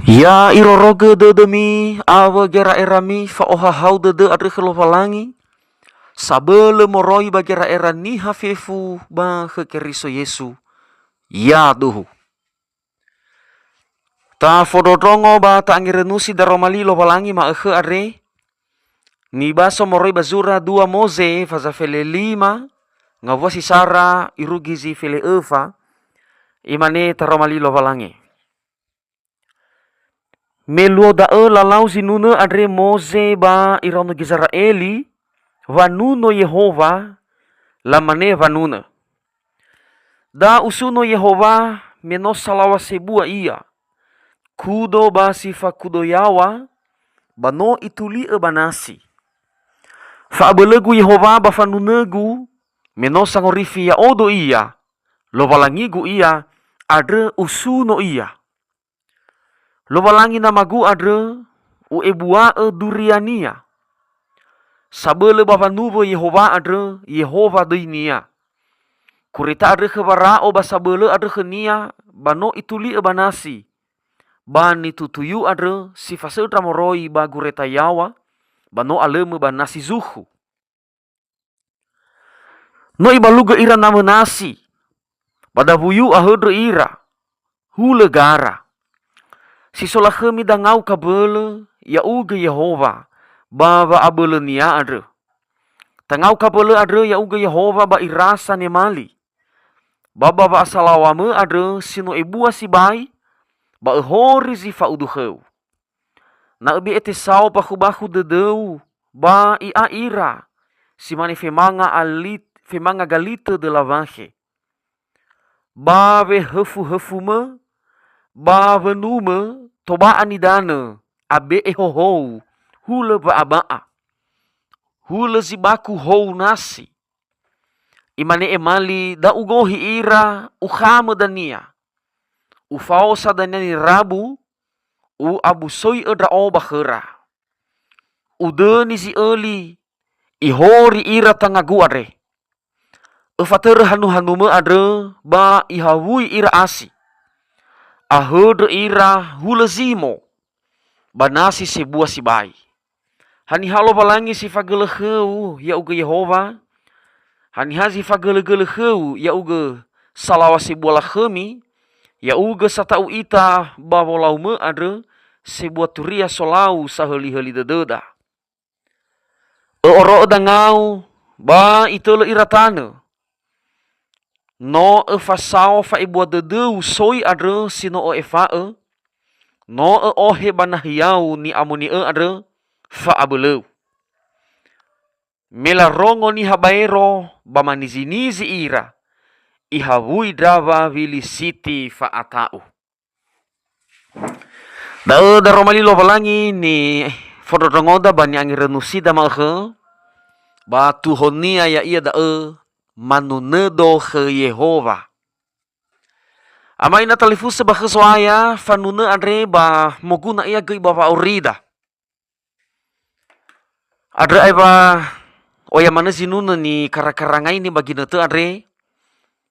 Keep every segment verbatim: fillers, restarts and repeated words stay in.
Ya irorogö dödömi awö gera'erami fa'ohahau dödö andrö khö Lowalangi, sabölö moroi ba gera'era niha fefu ba khö Keriso Yesu. Yaduhu. Tafondrondrongo ba ta'angerönusi daroma li Lowalangi ma'ökhö andre, nibaso moroi ba zura dua Moze, fazafele lima, ngawua si sara irugi zi fele öfa, imane taroma li Lowalangi. Me luo da'ö lalau zinunö andre Moze ba iraono Gizera'eli, wanuno Yehowa, lamane wanunö, "Da usuno Yehowa, me no salaŵa sebua ia. Kudo ba si fakudo yaŵa, ba no ituli'ö ba nasi. Fa'abölögu Yehowa ba fanunögu, me no sangorifi ya'odo ia, Lowalangigu ia, andrö usuno ia. Lowalangi namagu andrö, u'ebua'ö duriania. Sabölö ba wanuwö Yehowa andrö, Yehowa döinia. Gureta andrö khö Wara'o ba sabölö andrö khönia, ba no ituli'ö ba nasi. Ba nitutuyu andrö si fasöndra moroi ba gureta yaŵa, ba no alömö ba nasi zukhu. No ibalugö ira namö nasi, ba dawuyu ahöndrö ira, hulö gara. Si so lakhömi dangau kabölö, ya'ugö Yehowa, ba wa'abölönia andrö. Tangau kabölö andrö ya'ugö Yehowa ba ira sanemali. Ba ba wa'asalaŵamö andrö si no ebua sibai, ba öhori zi fa'udu khöu. Na öbe'e tesao bakhubakhu dödöu, ba i'a ira, si mane femanga alit-, femanga galitö döla wakhe. Ba wehöfuhöfumö, ba wönumö, toba'a nidanö, abe'e hohou, hulö ba'aba'a. Hulö zi baku hou nasi. Imane emali, da ugohi ira, ukhamö dania. Ufaosa dania nirabu, u'abusoi'ö ndra'o ba khöra. Udöni zi öli, ihori ira tangagu andre. Öfatörö hanu-hanumö andrö ba ihawui ira asi. Ahöndrö ira hulö zimo, ba nasi sebua sibai. Haniha Lowalangi si fagölö khöu, ya'ugö Yehowa? Haniha zi fagölögölö khöu, ya'ugö salaŵa sebua lakhömi, ya'ugö sata'u ita ba wolaumö andrö, sebua turia solau sahölihöli dödöda? Ö'oro'ö dangau, ba itölö ira tanö. No öfasao fa'ebua dödöu soi andrö si no ö'efa'ö, no ö'ohe ba nahiau ni'amoni'ö andrö, fa'abölöu. Me larongo niha baero ba manizinizi ira, ihawui ndrawa Wilisiti fa'ata'u. Da'ö daroma li Lowalangi nifondrondrongoda ba ni'angerönusida ma'ökhö, ba tuhonia ya'ia da'ö manunödo khö Yehowa. Ama ina talifusö ba khö Zo'aya, fanunö andre ba moguna ia göi ba wa'aurida. Andrö aewa oya manö zinunö nikara-karangaini ba ginötö andre,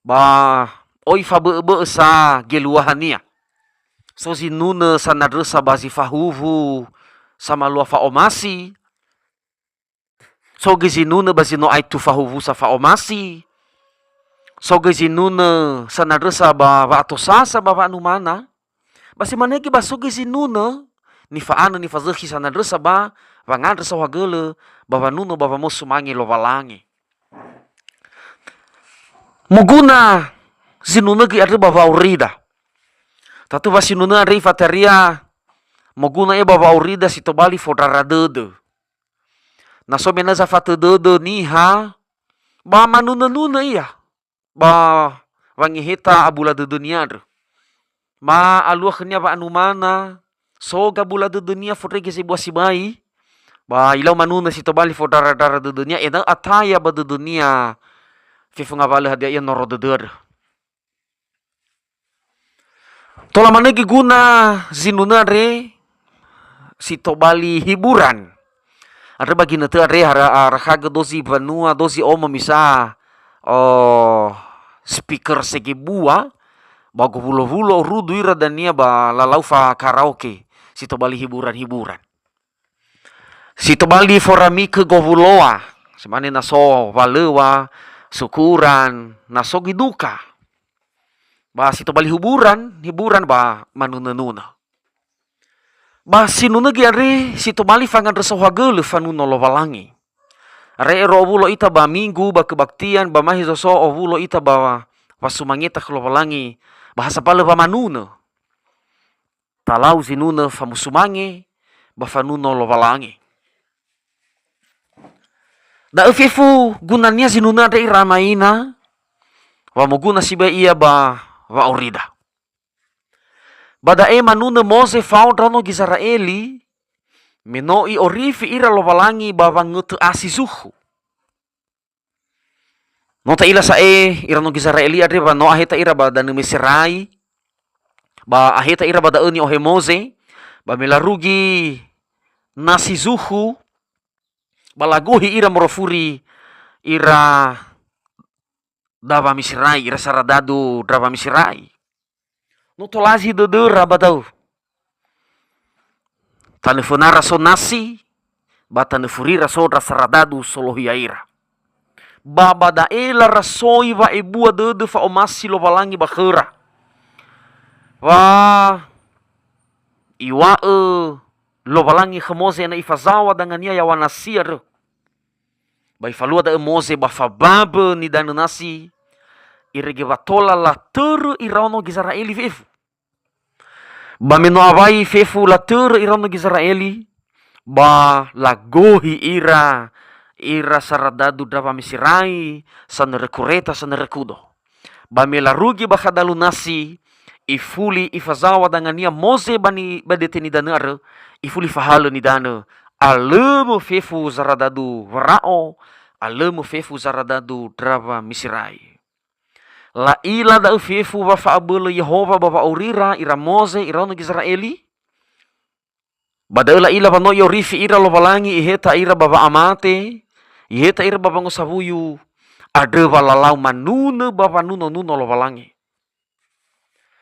ba oi fabö'ö-bö'ö sa geluahania. So zinunö sanandrösa ba zi fahuwu samalua fa'omasi, so göi zinunö ba zi no aetu fahuwusa fa'omasi, so göi zinunö sanandrösa ba wa'atosasa ba wa'anumana, ba si mane göi ba so göi zinunö nifa'anö nifazökhi sanandrösa ba wangandrö saohagölö ba wanuno ba wamosumange Lowalangi. Moguna zinunö göi andrö ba wa'aurida. Tatu wa sinunö andre ifataria moguna ia ba wa'aurida si tobali fondrara dödö. Na so mena zafatödödö niha, ba manunö-nunö ia, ba wangeheta abula dödönia andrö. Ma alua khönia wa'anumana, so gabula dödönia fondrege sebua sibai, ba ilau manunö si tobali fondrara-drara dödönia, ena'ö ataya ba dödönia fefu ngawalö hadia ia noro dödö andrö. Tola manö göi guna zinunö andre si tobali hiburan. Andrö ba ginötö andre hara-, arakhagö dozi banua, dozi omo misa, oh, speaker segebua, Ba gowulo-wulo orudu ira dania ba lalau fa karaoke, si tobali hiburan-hiburan. Si tobali foramikö gowuloa, si mane na so walöwa, syukuran, na so göi duka. Ba si tobali hiburan, hiburan ba manunö-nunö. Ba sinunö göi andre si tobali fangandrö saohagölö fanuno Lowalangi. Are ero owulo ita ba Minggu, ba kebaktian, ba mahe zoso owulo ita ba wasumangeta khö Lowalangi, ba ha sambalö wamanunö. Talau zinunö famusumange ba fanuno Lowalangi. Da'ö fefu gunania zinunö andre ira ama ina, wa moguna sibai ia ba wa'aurida. Ba da'e manunö Moze fao ndraono Gizera'eli, me no i'orifi ira Lowalangi ba wangötö asi zukhu. No ta'ila sa'e ira no Gizera'eli andre wa no aheta ira ba danö Miserai, ba aheta ira ba da'ö ni'ohe Moze, ba me larugi nasi zukhu, ba lagohi ira morofuri ira dawa Miserai, ira saradadu ndrawa Miserai. No tolazi dödöra ba da'ö. Tanö fönara so nasi, ba tanö furira so ndra saradadu solohi ya'ira. Ba ba da'e larasoi wa'ebua dödö fa'omasi Lowalangi ba khöra. Wa iŵa'ö Lowalangi khö Moze ena'ö ifazaŵa dangania yaŵa nasi andrö. Ba ifalua da'ö Moze ba fababö nidanö nasi, irege wa tola latörö iraono Gizera'eli fefu. Ba me no awai fefu latörö iraono Gizera'eli, ba lagohi ira, ira saradadu ndrawa Miserai, sanörö kureta, sanörö kudo. Ba me larugi ba khadalu nasi, ifuli ifazaŵa dangania Moze ba ni-, ba dete nidanö andrö, ifuli fahalö nidanö, alömö fefu zaradadu Wara'o, alömö fefu zaradadu ndrawa Miserai. La'ila da'ö fefu wa fa'abölö Yehowa ba wa'aurira ira Moze iraono Gizera'eli, ba da'ö la'ila wa no i'orifi ira Lowalangi, iheta ira ba wa'amate, iheta ira ba wangosawuyu, andrö wa lalau manunö ba wanunonuno Lowalangi.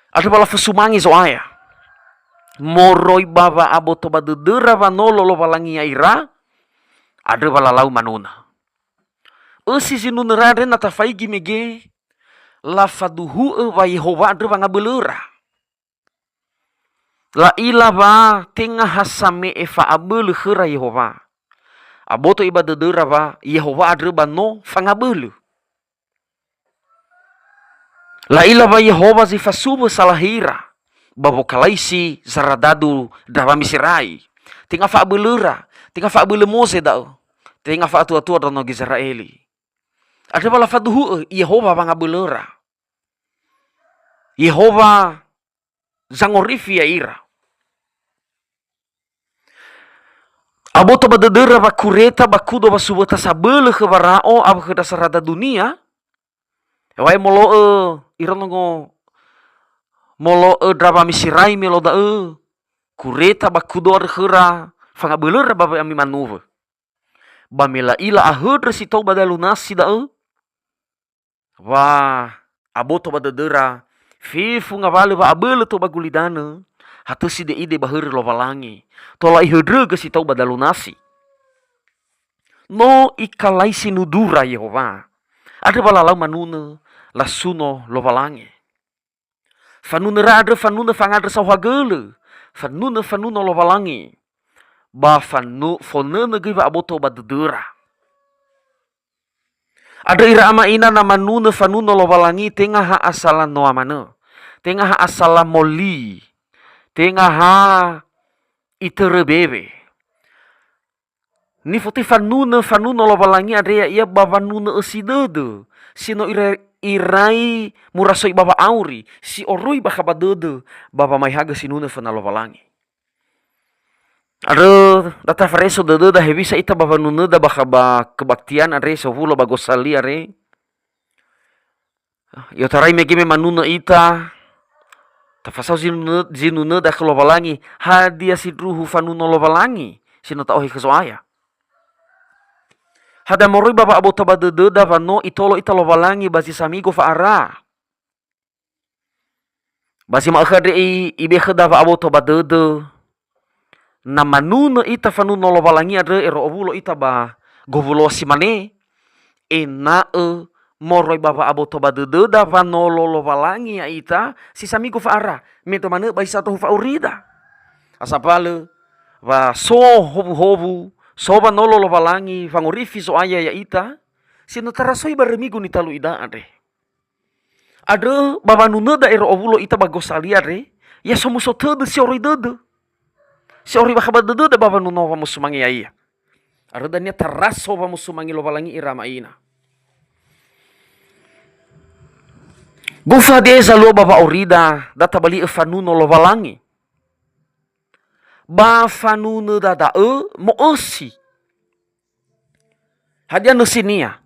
Andrö wa lafosumange Zo'aya. Moroi ba wa'aboto ba dödöra wanolo Lowalangi ya'ira, andrö wa lalau manunö. Ösi zinunöra andre na tafaigi mege, lafaduhu'ö wa Yehowa andrö wangabölöra. La'ila wa tenga ha same'e fa'abölö khöra Yehowa. Aboto iba dödöra wa Yehowa andrö ba no fangabölö. La'ila wa Yehowa zi fasuwö salahira ba wokalaisi zaradadu ndrawa Miserai. Tenga fa'abölöra, tenga fa'abölö Moze da'ö, tenga fa'atua-tua ndraono Gizera'eli. Andrö wa lafaduhu'ö Yehowa wangabölöra. Yehowa zangorifi ya'ira. Aboto ba dödöra wa kureta ba kudo wa suwöta sabölö khö Wara'o awö khö ndra saradadunia, heŵa'ae molo'ö ira nongo-, molo'ö ndrawa Miserai me lo da'ö, kureta ba kudo andrö khöra fangabölöra ba wa'ami manuwö. Ba me la'ila ahöndrö si tou ba dalu nasi da'ö, wa aboto ba dödöra, fefu ngawalö wa'abölö tou ba gulidanö, ha tösi de'ide ba hörö Lowalangi, tola ihöndrögö si tou ba dalu nasi. No ikalaisi nudura Yehowa. Andrö wa lalau manunö, lasuno Lowalangi. Fanunöra andrö fanunö fangandrö saohagölö, fanunö fanuno Lowalangi, ba fanu-, fonönö göi wa'aboto ba dödöra. Andrö ira ama ina na manunö fanuno Lowalangi tenga ha asala noa manö, tenga ha asala moli, tenga ha itörö bewe. Nifotöi fanunö fanuno Lowalangi andre ya'ia ba wanunö ösi dödö, si no ira-, irai murasoi ba wa'auri, si oroi bakha ba dödö, ba wamaehagö sinunö föna Lowalangi. Andrö da tafareso dödöda hewisa ita ba wanunöda bakha ba kebaktian andre sowulo ba gosali andre. I'otarai mege me manunö ita, tafasao zinunö-, zinunöda khö Lowalangi, hadia sindruhu fanuno Lowalangi si no ta'ohe khö Zo'aya? Hadia moroi ba wa'aboto ba dödöda wa no itolo ita Lowalangi ba zi samigo fa'ara? Ba zi ma'ökhö andre i-, ibe khöda wa'aboto ba dödö, na manunö ita fanuno Lowalangi andrö ero owulo ita ba gowulo si mane, ena'ö moroi ba wa'aboto ba dödöda wanolo Lowalangi ya'ita si samigu fa'ara, mendrua manö ba zi sandrohu fa'aurida. Asabalö wa so howuhowu, so wanolo Lowalangi wangorifi Zo'aya ya'ita, si no tarasoi barö migu nitalu ida andre. Andrö ba wanunöda ero owulo ita ba gosali andre, ya somuso tödö si oroi dödö. Si oroi bakha ba dödöda ba wanuno wamosumange ya'ia. Andrö dania taraso wamosumange Lowalangi ira ma'ina. Gofu hadia zalua ba wa'aurida, da tabali'ö fanuno Lowalangi. Ba fanunöda da'ö mo'ösi. Hadia nösinia?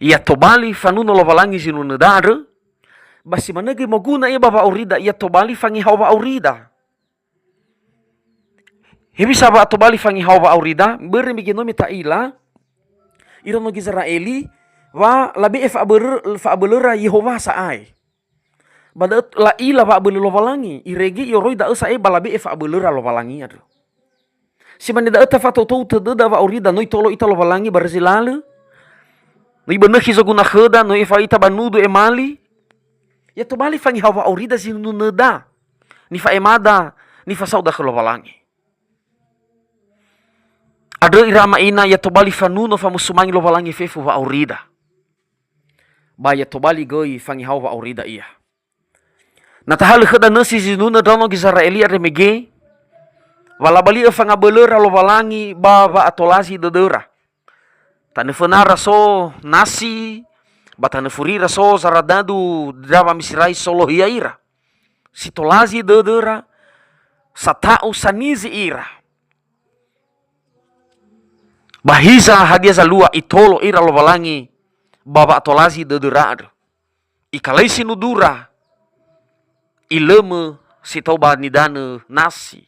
Ya tobali fanuno Lowalangi zinunöda andrö, ba si manö göi moguna ia ba wa'aurida, ya tobali fangehao wa'aurida. Hewisa wa tobali fangehao wa'aurida? Börö mege no me ta'ila ira no Gizera'eli wa labe'e fa'abölö-, fa'abölöra Yehowa sa'ae. Ba da'ö la'ila wa'abölö Lowalangi, irege i'oroi da'ö sa'ae ba labe'e fa'abölöra Lowalangi andrö. Si mane da'ö tafatotou tödöda wa'aurida, no itolo ita Lowalangi ba rözi lalö, no ibönökhi zoguna khöda, no efa ita ba nudu emali. Ya tobali fangehao wa'aurida zinunöda, nifa'emada, nifasauda khö Lowalangi. Andrö ira ma'ina, ya tobali fanuno famosumange Lowalangi fefu wa'aurida. Ba ya tobali göi fangehao wa'aurida ia. Na tahalö khöda nösi zinunö ndraono Gizera'eli andre mege, wa labali'ö fangabölöra Lowalangi ba wa'atolazi dödöra. Tanö fönara so nasi, ba tanö furira so zaradadu ndrawa Miserai solohi ya'ira. Si tolazi dödöra, sata'u sanizi ira. Ba hiza hadia zalua itolo ira Lowalangi ba wa'atolazi dödöra andrö. Ikalaisi nudura, ilömö si tau ba nidanö nasi.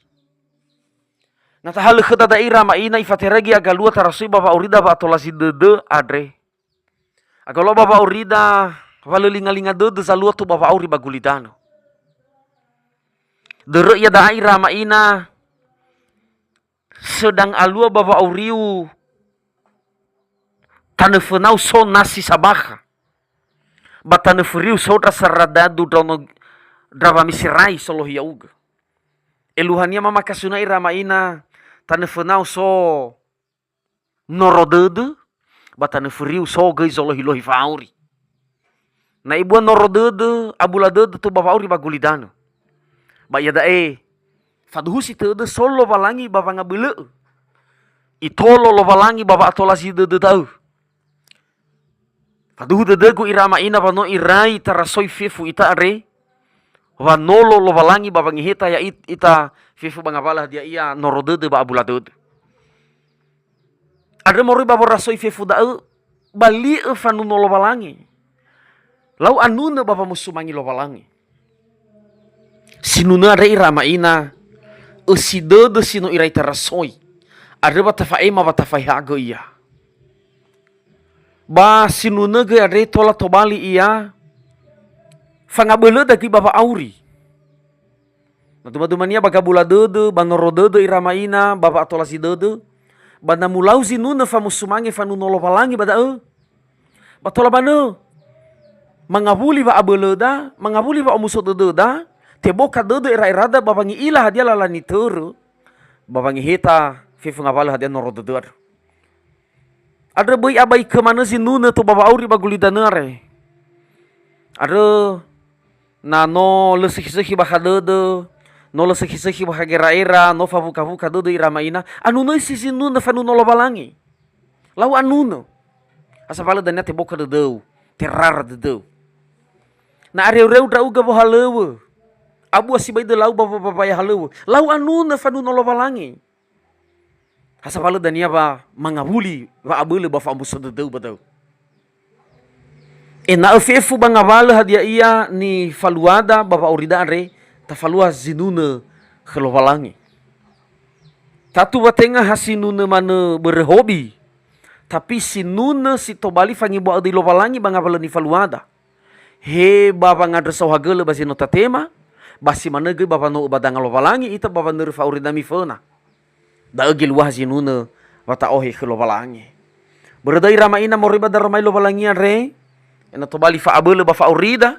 Na tahalö khöda da'ira ma'ina ifateragi agalua tarasoi ba wa'aurida wa'atolazi dödö andre. Agalua ba wa'aurida wa lö lingalinga dödö zalua tou ba wa'auri ba gulidanö. Dörö ia da'a ira ma'ina, sedang alua ba wa'auriu tanö fönau so nasi sabakha, ba tanö furiu so ndra saradadu ndraono ndrawa Miserai solohi ya'ugö. Eluahania mamakasuna ira ma'ina tanö fönau so noro dödö, ba tanö furiu so göi zolohi-lohi fa'auri. Na ebua noro dödö, abula dödö tou ba wa'auri ba gulidanö. Ba iada'e, faduhusi tödö so Lowalangi ba wangabölö'ö. Itolo Lowalangi ba wa'atolazi dödö da'ö. Faduhu dödögu ira ma'ina wa no irai tarasoi fefu ita andre, wanolo Lowalangi ba wangeheta ya'it-, ita fefu ba ngawalö hadia ia noro dödö ba abula dödö. Andrö moroi ba worasoi fefu da'ö, bali'ö fanuno Lowalangi. Lau anunö ba wamosumange Lowalangi. Sinunö andre ira ma'ina, ösi dödö si no irai tarasoi. Andrö wa tafa'ema wa tafaehagö ia. Ba sinunö göi andre tola tobali ia, fangabölöda göi ba wa'auri. Maduma-dumania ba gabula dödö, ba noro dödö ira ma'ina, ba wa'atolazi dödö, ba na mulau zinunö famosumange fanuno Lowalangi ba da'ö. Ba tola manö, mangawuli wa'abölöda, mangawuli wa'omuso dödöda, teboka dödö era'erada ba wangi'ila hadia lala nitörö, ba wangeheta fefu ngawalö hadia noro dödö andrö. Andrö böi abaikö manö zinunö tou ba wa'auri ba gulidanö andre. Andrö na no lö sökhi-sökhi bakha dödö, no lö sökhi-sökhi bakha gera'era, no fawuka-wuka dödö ira ma'ina, anunösi zinunö fanuno Lowalangi. Lau anunö. Asafalö dania teboka dödöu, terara dödöu. Na areu-reu ndra'ugö wohalöŵö, abua sibai dölau ba wobabaya halöŵö. Lau anunö fanuno Lowalangi. Asafalö dania wa mangawuli wa'abölö ba fa'omuso dödöu ba da'ö. Ena'ö fefu ba ngawalö hadia ia nifaluada ba wa'aurida andre, tafalua zinunö khö Lowalangi. Tatu wa tenga ha sinunö manö börö hobi, tapi sinunö si tobali fangebua'ö döi Lowalangi ba ngawalö nifaluada. He ba wangandrö saohagölö ba zi no tatema, Ba si manö göi ba wano'ö ba danga Lowalangi ita ba wanörö fa'auridami föna. Da'ö geluaha zinunö wa ta'ohe khö Lowalangi. Börö da'ö ira ma'ina moroi ba daroma Lowalangi andre, ena'ö tobali fa'abölö ba fa'aurida,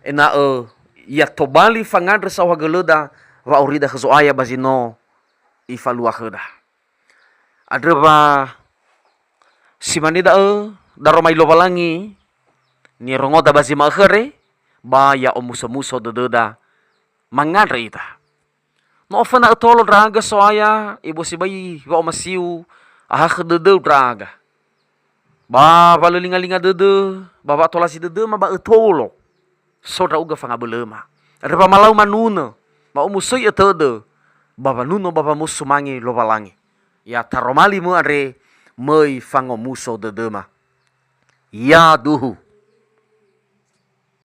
ena'ö ya tobali fangandrö saohagölöda wa'aurida khö Zo'aya ba zi no Ifalua khöda. Andrö wa si mane da'ö daroma Lowalangi nirongoda ba zi ma'ökhö andre, ba ya omuso-muso dödöda mangandrö ita. No oföna ötolo ndra'aga So'aya, ibo sibai wa'omasiu ahakhö dödöu ndra'aga. Ba wa lö lingalinga dödö, ba wa'atolasi dödöma ba ötolo. So ndra'ugö fangabölöma. Andrö wa malau manunö, ba omusoi'ö tödö, ba wanuno ba wamusumange Lowalangi. Ya taroma limö andre möi fangomuso dödöma. Ya duhu.